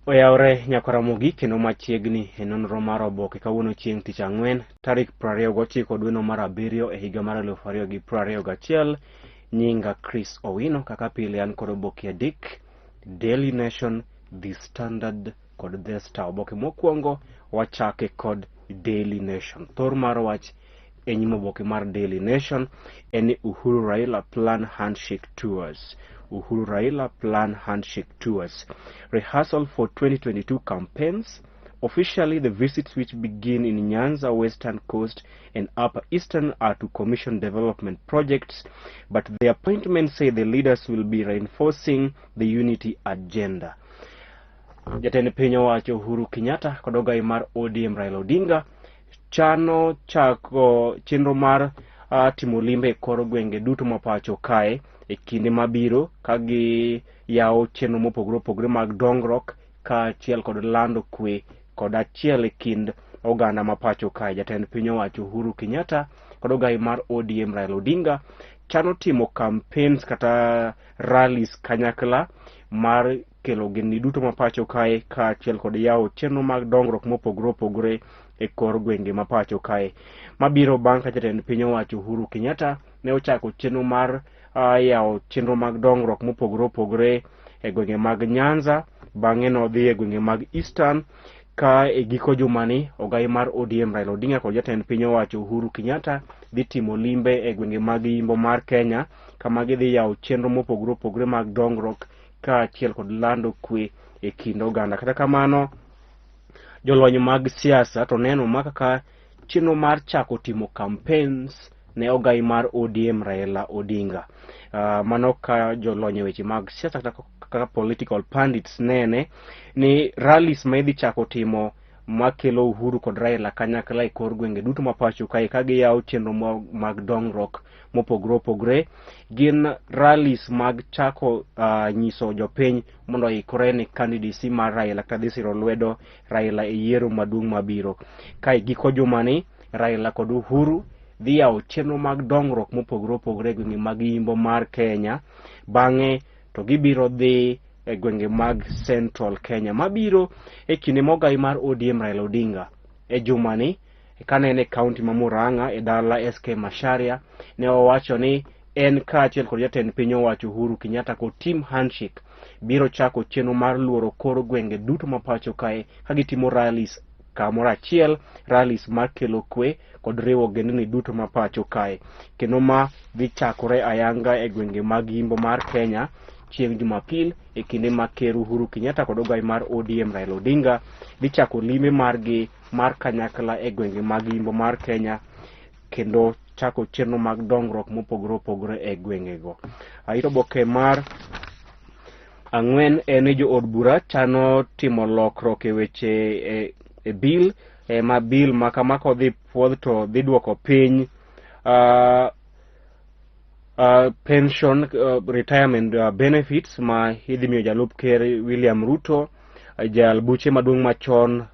Oyawre nyakora mogik kendo machiegni e nonro mar oboke kawuono chieng' tich ang'wen tarik 29 dweno mar abiriyo e higa mar 2021. Nyinga Chris Owino, kaka pile an kod oboke adek: Daily Nation, The Standard kod The Star. Oboke mokwongo wachake kod Daily Nation. Thor mar wach e nyim oboke mar Daily Nation en ni Uhuru Raila plan handshake tours. Uhuru Raila plan handshake tours. Rehearsal for 2022 campaigns. Officially, the visits, which begin in Nyanza, Western Coast and Upper Eastern, are to commission development projects, but the appointments say the leaders will be reinforcing the unity agenda. Jatend piny owacho Uhuru Kenyatta kod ogai mar ODM Raila Odinga chano chako chenro mar timo limbe e kor gwenge duto ma pacho kae e kinde mabiro, ka giyawo chenro mopogore opogore mag dongruok kaachiel kod lando kwe kod achiel e kind oganda ma pacho kae. Jatend piny owacho Uhuru Kenyatta kod ogai mar ODM Raila Odinga chano timo campaigns kata rallies kanyakla mar kelo ogendni duto ma pacho kae kaachiel kod yawo chenro mag dongruok mopogore opogore e kor gwenge ma pacho kae. Mabiro bang' ka jatend piny owacho Uhuru Kenyatta ne ochako chenro mar yawo chenro mag dongruok mopogore opogore e gwenge mag Nyanza, bang'e nodhi e gwenge mag Eastern, ka e giko jumani ogai mar ODM Raila Odinga kod jatend piny owacho Uhuru Kenyatta dhi timo limbe e gwenge mag Yimbo mar Kenya, kama gidhi yawo chenro mopogore opogore mag dongruok kaachiel kod lando kwe e kind oganda. Kata kamano, jolony mag siasa to neno ma kaka chenro mar chako timo campaigns ne ogai mar ODM Raila Odinga. Mano ka jolony e weche mag siasa kata kaka political pundits nene ni rallies ma idhi chako timo makelo Uhuru kod Raila kanyakla e kor gwenge duto ma pacho kae ka giyawo chenro mag dongruok mopogore opogore gin rallies mag chako nyiso jopiny mondo oikore ne candidacy mar Raila kata dhi siro lwedo Raila e yiero maduong' mabiro. Ka e giko jumani, Raila kod Uhuru dhi yawo chenro mag dongruok mopogore opogore e gwenge mag Yimbo mar Kenya, bang'e to gibiro dhi e gwenge mag Central Kenya. Mabiro e kinde mogai mar ODM Raila Odinga e jumani kane en e kaunti ma Murang'a e dala SK Macharia ne owacho ni en kaachiel kod jatend piny owacho Uhuru Kenyatta kod team handshake biro chako chenro mar luoro kor gwenge duto ma pacho kae ka gitimo rallies kamoro achiel, rallies mar kelo kwe kod riwo ogendni duto ma pacho kae, kendo ma dhi chakore ayanga e gwenge mag Yimbo mar Kenya chieng' Jumapil e kinde ma Ker Uhuru Kenyatta kod ogai mar ODM Raila Odinga dhi chako limbe margi mar kanyakla e gwenge mag Yimbo mar Kenya kendo chako chenro mag dongruok mopogore opogore e gwengego. Aito oboke mar ang'wen en ni jood bura chano timo lokruok e weche e bill ma bill ma kama kodhi puodh to dhi duoko piny pension, retirement benefits ma idhi miyo jalup ker William Ruto, jal buche maduong' machon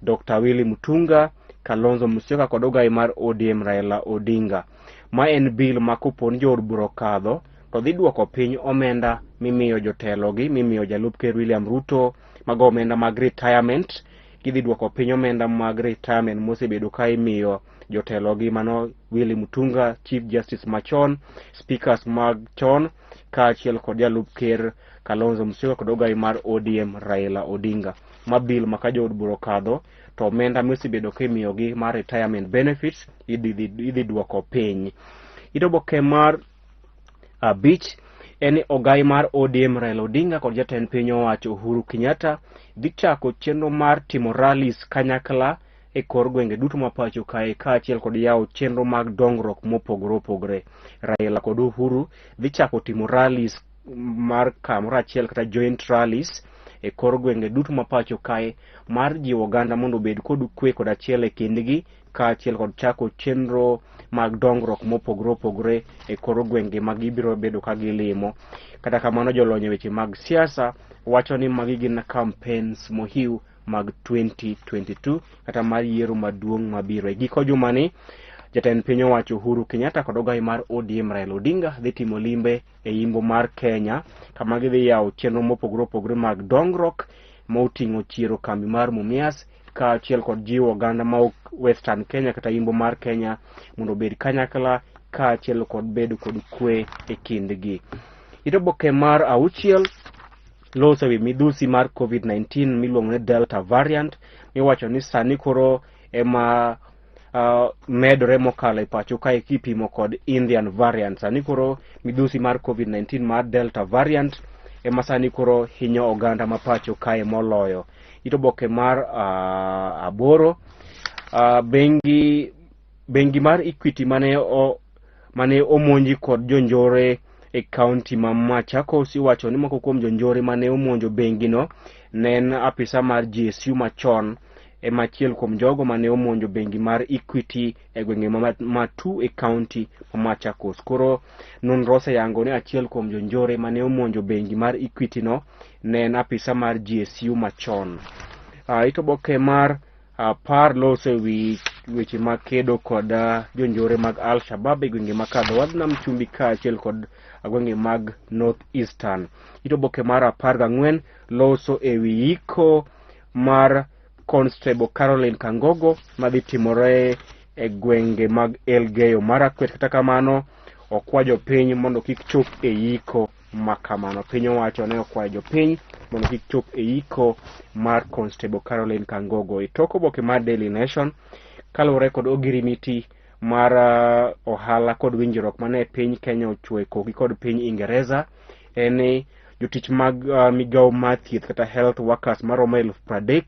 Dr. Willy Mutunga, Kalonzo Musyoka kod ogai mar ODM Raila Odinga. Ma en bill ma kopo ni jood bura okadho to dhi duoko piny omenda mimiyo jotelogi, mimiyo jalup ker William Ruto, mago omenda mag retirement. Gidhi duoko piny omenda mag retirement mosebedo ka imiyo jotelogi, mano Willy Mutunga, Chief Justice machon, speakers mag chon, kaachiel kod jalup ker Kalonzo Musyoka kod ogai mar ODM Raila Odinga. Ma bill ma ka jood bura okadho to omenda mosebedo ka imiyogi mar retirement benefits idhi duoko piny. Ito oboke mar abich en ni ogai mar ODM Raila Odinga kod jatend piny owacho Uhuru Kenyatta dhi chako chenro mar timo rallies kanyakla e kor gwenge duto ma pacho kae kaachiel kod yawo chenro mag dongruok mopogore opogore. Raila kod Uhuru dhi chako timo rallies mar kamoro achiel kata joint rallies e kor gwenge duto ma pacho kae mar jiwo oganda mondo obed kod kwe kod achiel e kindgi kaachiel kod chako chenro mag dongruok mopogore opogore e kor gwenge ma gibiro bedo ka gilimo. Kata kamano, jolony e weche mag siasa wacho ni magi gin campaigns mohiu mag 2022 kata mar yiero maduong' mabiro. E giko jumani, jatend piny owacho Uhuru Kenyatta kod ogai mar ODM Raila Odinga dhi timo limbe e Yimbo mar Kenya kama gidhi yawo chenro mopogore opogore mag dongruok. ma oting'o chiero kambi mar Mumias kaachiel kod jiwo oganda ma Western Kenya kata yimbo mar Kenya mondo obed kanyakla kaachiel kod bedo kod kwe e kindgi. It oboke mar auchiel loso ewi midhusi mar COVID-19 miluongo ni Delta variant miwacho ni sani koro ema medore mokalo e pacho kae kipimo kod Indian variant. Sani koro midhusi mar COVID-19 mar Delta variant ema sani koro hinyo oganda ma pacho kae moloyo. It oboke mar aboro, bengi mar Equity mane omonji kod jonjore e kaunti ma Machakos iwacho ni moko kuom jonjore mane omonjo bengino ne en apisa mar GSU machon ema achiel kuom jogo mane omonjo bengi mar Equity e gwenge ma Matu e kaunti ma Machakos. Koro nonro oseyango ni achiel kuom jonjore mane omonjo bengi mar Equity no ne en apisa mar GSU machon. It oboke mar apar loso ewi weche mag kedo kod jonjore mag Al-Shabaab e gwenge mag Kadho Wadh Nam Chumbi kaachiel kod gwenge mag North Eastern. It oboke mar 14 loso ewi iko mar Constable Caroline Kangogo madhi timore e gwenge mag Elgeyo Marakwet. Kata kamano okwa jopiny mondo kik chop e iko makamano. Piny owacho ne okwayo jopiny mondo kik chop e iko mar Constable Caroline Kangogo. E tok oboke mar Daily Nation, kaluwore kod ogirimiti mar ohala kod winjruok mane piny Kenya ochwo e koki kod piny Ingereza, en ni jotich mag migawo mar thieth kata health workers maromo 30,000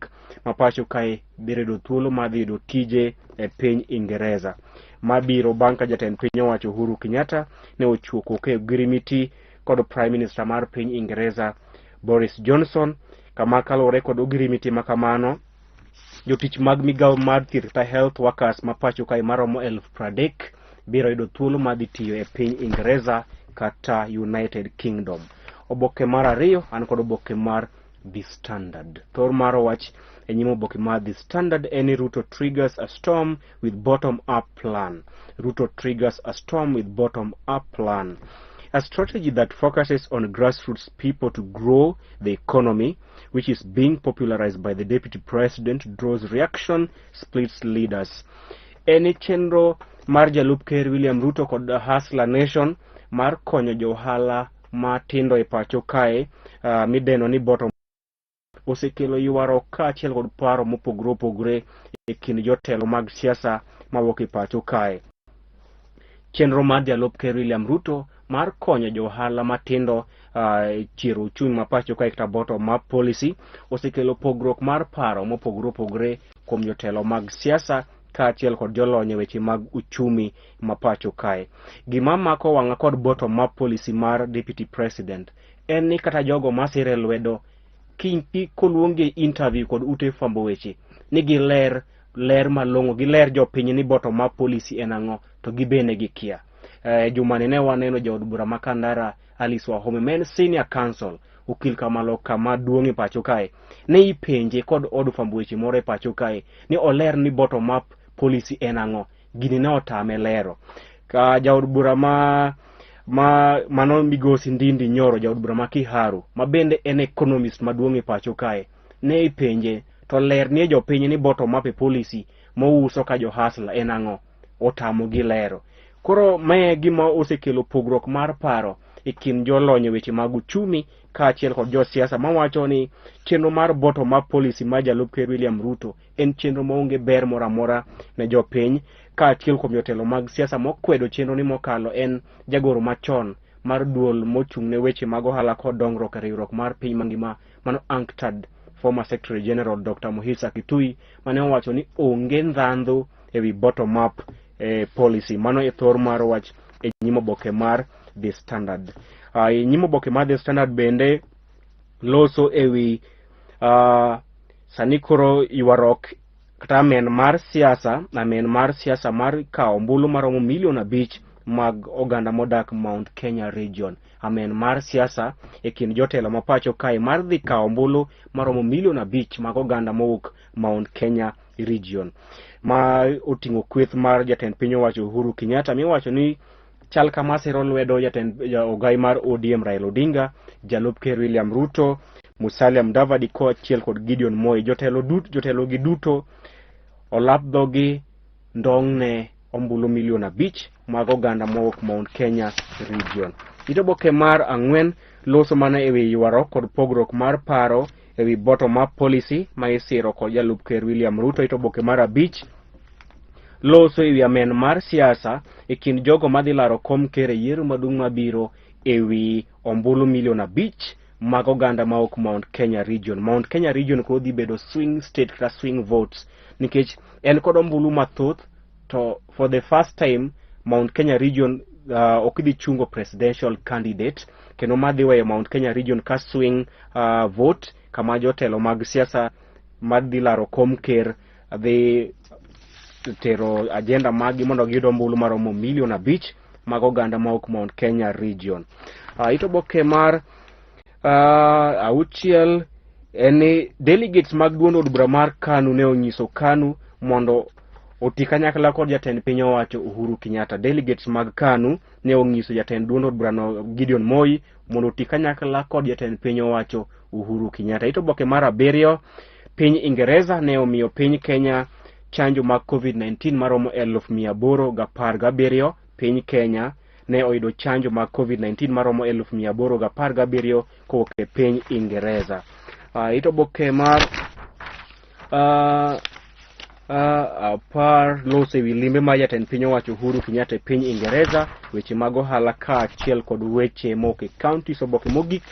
ma pacho kae biro yudo thuolo mar dhi yudo tije e piny Ingereza. Mabiro bang' ka jatend piny owacho Uhuru Kenyatta ne ochuo koke e ogirimiti kod Prime Minister mar piny Ingereza Boris Johnson, kama kaluwore kod ogirimiti ma kamano, jotich mag migawo mar thieth kata health workers ma pacho kae maromo 30,000 biro yudo thuolo mar dhi tiyo e piny Ingereza kata United Kingdom. Oboke mar ariyo an kod oboke mar The Standard. Thor mar wach e nyim oboke mar The Standard en ni Ruto triggers a storm with bottom-up plan. Ruto triggers a storm with bottom-up plan. A strategy that focuses on grassroots people to grow the economy, which is being popularized by the deputy president, draws reaction, splits leaders. En chenro mar jalup ker William Ruto kod Hustler Nation mar konyo jo ohala matindo e pacho kae midendo ni bottom osekelo ywaruok kaachiel kod paro mopogore opogore e kind jotelo mag siasa mawuok e pacho kae. Chenro mar jalup ker William Ruto mar konyo jo ohala matindo chiero uchumi ma pacho kae kata bottom up policy osekelo pogruok mar paro mopogore opogore kuom jotelo mag siasa kaachiel kod jolony e weche mag uchumi ma pacho kae. Gima mako wang'a kod bottom up policy mar deputy president en ni kata jogo masire lwedo koluongi e interview kod ute fwambo weche ni giler ler malong'o, giler jopiny ni bottom up policy en ang'o, to gibende gikia. Jumani ne waneno jaod bura ma Kandara Alice Wahome ma en senior counsel okil kamaloka maduong' e pacho kae ne ipenje kod od fwambo weche moro e pacho kae ni oler ni bottom up policy en ang'o, gini ne otame lero. Ka jaod bura ma mano migosi Ndindi Nyoro, jaod bura ma Kiharu ma bende en economist maduong' e pacho kae ne ipenje to ler nie jopiny ni bottom up e policy mouso ka jo hustler en ang'o, otamogi lero. Koro mae gima osekelo pogruok mar paro e kind jolony e weche mag uchumi kaachiel kod josiasa mawacho ni chenro mar bottom up policy mar jalup ker William Ruto en chenro maonge ber moro amora ne jopiny. Kaachiel kuom jotelo mag siasa mokwedo chenro ni mokalo en jagoro machon mar duol mochung' ne weche mag ohala kod dongruok e riwruok mar piny mangima mano UNCTAD, former Secretary General Dr. Mukhisa Kituyi mane owacho ni onge ndhandhu ewi bottom up policy. Mano e thor mar wach e nyim oboke mar The Standard. E nyim oboke mar The Standard bende loso ewi sani koro ywaruok kata amen mar siasa, amen mar siasa mar kawo ombulu maromo milion 5 mag oganda modak Mount Kenya region. Amen mar siasa e kind jotelo ma pacho kae mar dhi kawo ombulu maromo milion 5 mag oganda mowuok Mount Kenya region ma oting'o kweth mar jatend piny owacho Uhuru Kenyatta miwacho ni chal kama siro lwedo jatend ogai mar ODM Raila Odinga, jalup ker William Ruto, Musalia Mudavadi kaachiel kod Gideon Moi. Jotelo duto jotelo gi duto olap dhogi ndong' ne ombulu milion 5 mag oganda mowuok Mount Kenya Region. It oboke mar 4 loso mana ewi ywaruok kod pogruok mar paro ewi bottom up policy ma isiro kod jalup ker William Ruto. It oboke mar 5 loso ewi amen mar siasa e kind jogo madhi laro kom ker e yiero maduong' mabiro ewi ombulu milion 5 mag oganda mawuok Mount Kenya Region. Mount Kenya Region koro dhi bedo swing state kata swing votes nikech en kod ombulu mathoth to for the first time Mount Kenya Region ok dhi chungo presidential candidate kendo ma dhi weyo Mount Kenya Region ka swing vote kama jotelo mag siasa madhi laro kom ker dhi tero agenda maggi mondo giyud ombulu maromo milion 5 mag oganda mawuok Mount Kenya Region. It oboke mar 6 en ni delegates mag duond od bura mar KANU ne onyiso KANU mondo oti kanyakla kod jatend piny owacho Uhuru Kenyatta. Delegates mag KANU ne onyiso jatend duond od burano Gideon Moi mondo oti kanyakla kod jatend piny owacho Uhuru Kenyatta. It oboke mar 7, piny Ingereza ne omiyo piny Kenya chanjo mag COVID-19 maromo 817,000. Piny Kenya ne oyudo chanjo mag COVID-19 maromo 817,000 kowuok e piny Ingereza. It oboke mar 10 loso ewi limbe mar jatend piny owacho Uhuru Kenyatta e piny Ingereza, weche mag ohala kaachiel kod weche mok e counties. Oboke mogik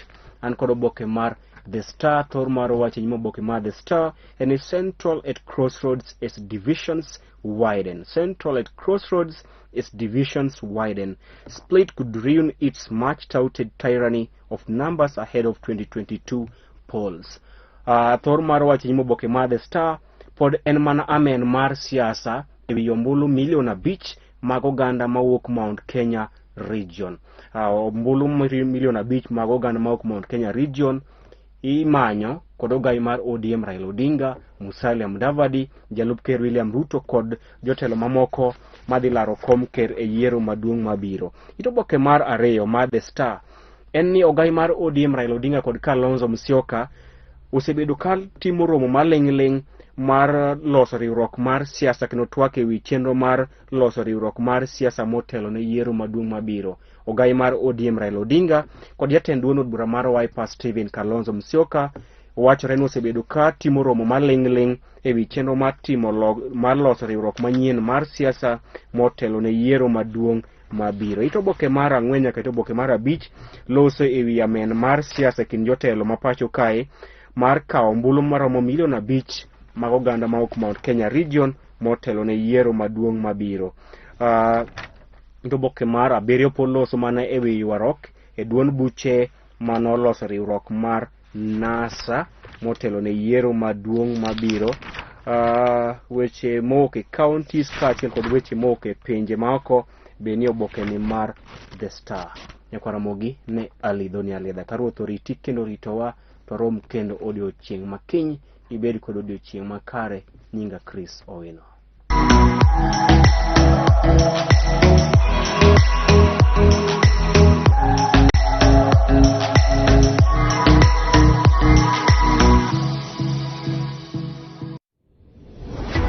an kod oboke mar The Star. Thor mar wach e nyim oboke mar The Star en ni Central at crossroads as divisions widen. Central at crossroads as divisions widen. Split could ruin its much touted tyranny of numbers ahead of 2022 polls. Thor mar wach e nyim oboke mar The Star pod en mana amen mar siasa ewi ombulu milion 5 mag oganda mawuok Mount Kenya Region. Ombulu milion 5 mag oganda mawuok Mount Kenya Region imanyo kod ogai mar ODM Raila Odinga, Musalia Mudavadi, jalup ker William Ruto kod jotelo mamoko madhi laro kom ker e yiero maduong' mabiro. It oboke mar 2 mar The Star en ni ogai mar ODM Raila Odinga kod Kalonzo Musyoka osebedo ka timo romo maling'ling' mar loso riwruok mar siasa kendo twak ewi chenro mar loso riwruok mar siasa motelo ne yiero maduong' mabiro. Ogai mar ODM Raila Odinga kod jatend duond od bura mar Wiper Stephen Kalonzo Musyoka wachore ni osebedo ka timo romo maling'ling' ewi chenro mar timo mar loso riwruok manyien mar siasa motelo ne yiero maduong' mabiro. It oboke mar 4 nyaka it oboke mar 5 loso ewi amen mar siasa e kind jotelo ma pacho kae mar kawo ombulu maromo milion 5 mag oganda mawuok Mount Kenya Region motelo ne yiero maduong' mabiro. It oboke mar 7 pod loso mana ewi ywaruok e duond buche manoloso riwruok mar NASA motelo ne yiero maduong' mabiro. Weche mowuok e counties kaachiel kod weche mowuok e pinje maoko be ni oboke ni mar The Star. Nyakwaramogi ne alidhoni alidha. Ka Ruoth oriti kendo oritowa to rom kendo odiochieng' makiny. Ibed kod odiochieng' makare. Nyinga Chris Owino.